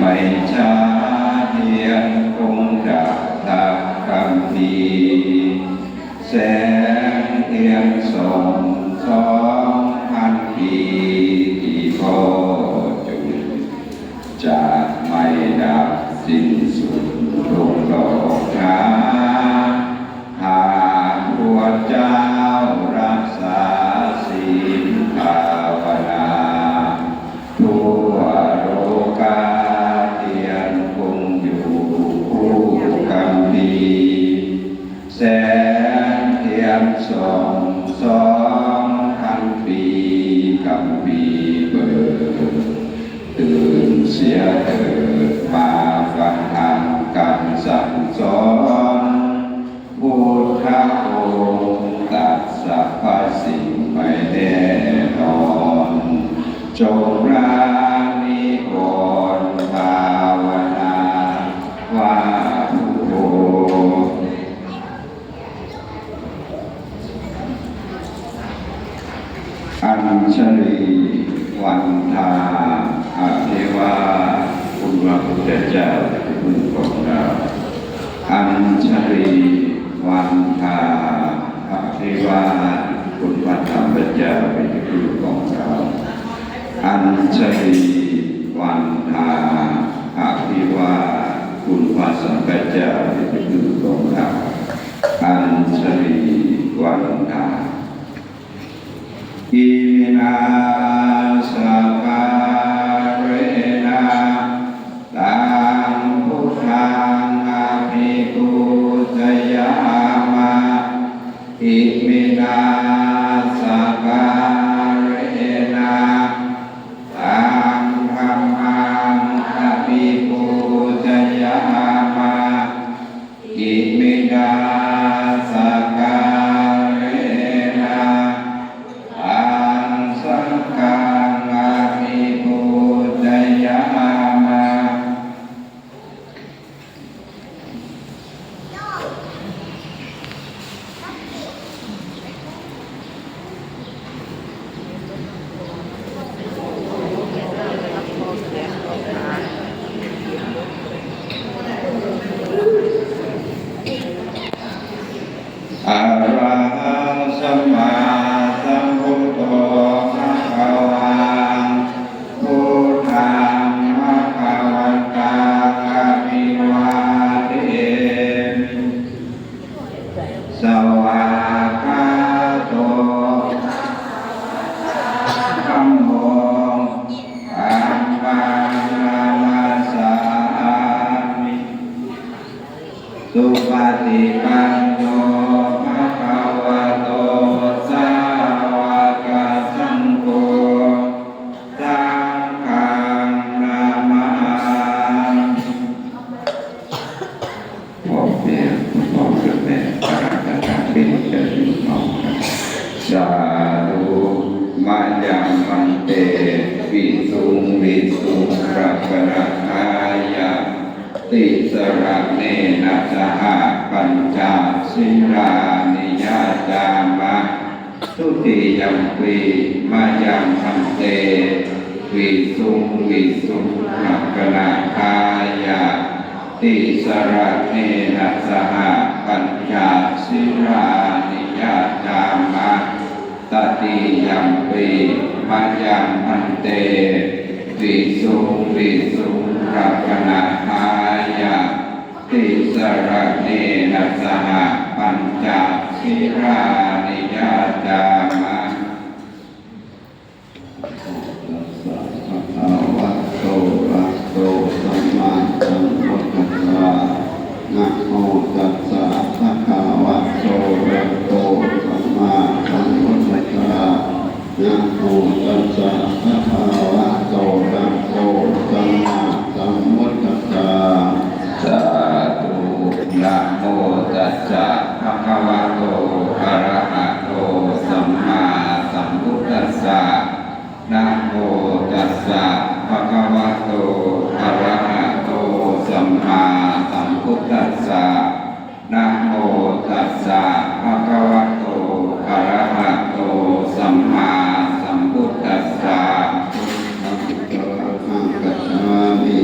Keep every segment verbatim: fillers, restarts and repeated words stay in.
ไหม้ช้าเทียนคงดับทันที แสงเทียนส่องสองพันปีที่พ่อจุด จะไม่ดับสิ้นสุดลงดอกหนา หากพวกเจ้ารักษาศีลภาวนา ทั่วโลกาเทียนคงอยู่คู่กัมพีร์ แสงเทียนส่องสองพันปีกัมพีร์เบิก ตื่นเสียเถิดมาฟังธรรมคำสั่งสอน พุทธองค์ตรัสพระสิ่งไม่แน่นอน จงประนิวรณ์ภาวนาว่าพุทโธ อัญชลีวันทาอภิวาท คุณพระพุทธเจ้าเป็นที่พึ่งของเรา อัญชลีวันทาอภิวาท คุณพระธรรมเจ้าเป็นที่พึ่งของเรา อัญชลีวันทาอภิวาท คุณพระสังฆเจ้าเป็นที่พึ่งของเรา อัญชลีวันทา Iminā sakkārena taṃ buddhaṃ abhipūjayāma. Iminā sakkārena taṃ dhammaṃ abhipūjayāma. Iminā sakkārena taṃ saṅghaṃ abhipūjayāma. Arahaṃ sammāsambuddho bhagavā, buddhaṃ bhagavantaṃ abhivādemi. Svākkhāto dhammo, dhammaṃ namassāmi. Supaṭipanno bhagavato sāvakasaṅgho, saṅghaṃ namāmi. พ่อแม่ คุณพ่อคุณแม่ อารักขาเป็นเจ้าอยู่น้องครับ Sādhu. Mayaṃ bhante visuṃ visuṃ rakkhaṇatthāya tisaraṇena saha pañca sīlāni yācāma. Dutiyampi mayaṃ bhante visuṃ visuṃ rakkhaṇatthāya tisaraṇena saha pañca sīlāni yācāma. Tatiyampi mayaṃ bhante visuṃ visuṃ rakkhaṇatthāya tisaraṇena saha pañca sīlāni yācāma. Namo tassa bhagavato arahato sammāsambuddhassa. Namo tassa bhagavato arahato sammāsambuddhassa. Namo tassa bhagavato arahato sammāsambuddhassa. Sādhu. Namo tassa bhagavato arahato sammāsambuddhassa. Namo tassa bhagavato arahato sammāsambuddhassa. Namo tassa bhagavato arahato sammāsambuddhassa. Buddhaṃ saraṇaṃ gacchāmi.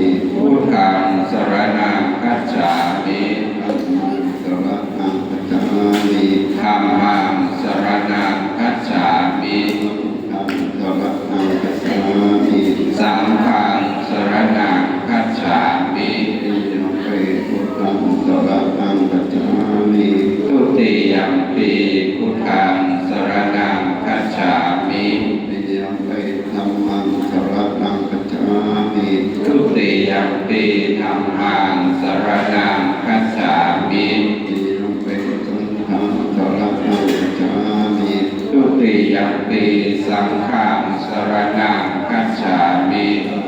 Dutiyampi saṅghaṃ saraṇaṃ gacchāmi.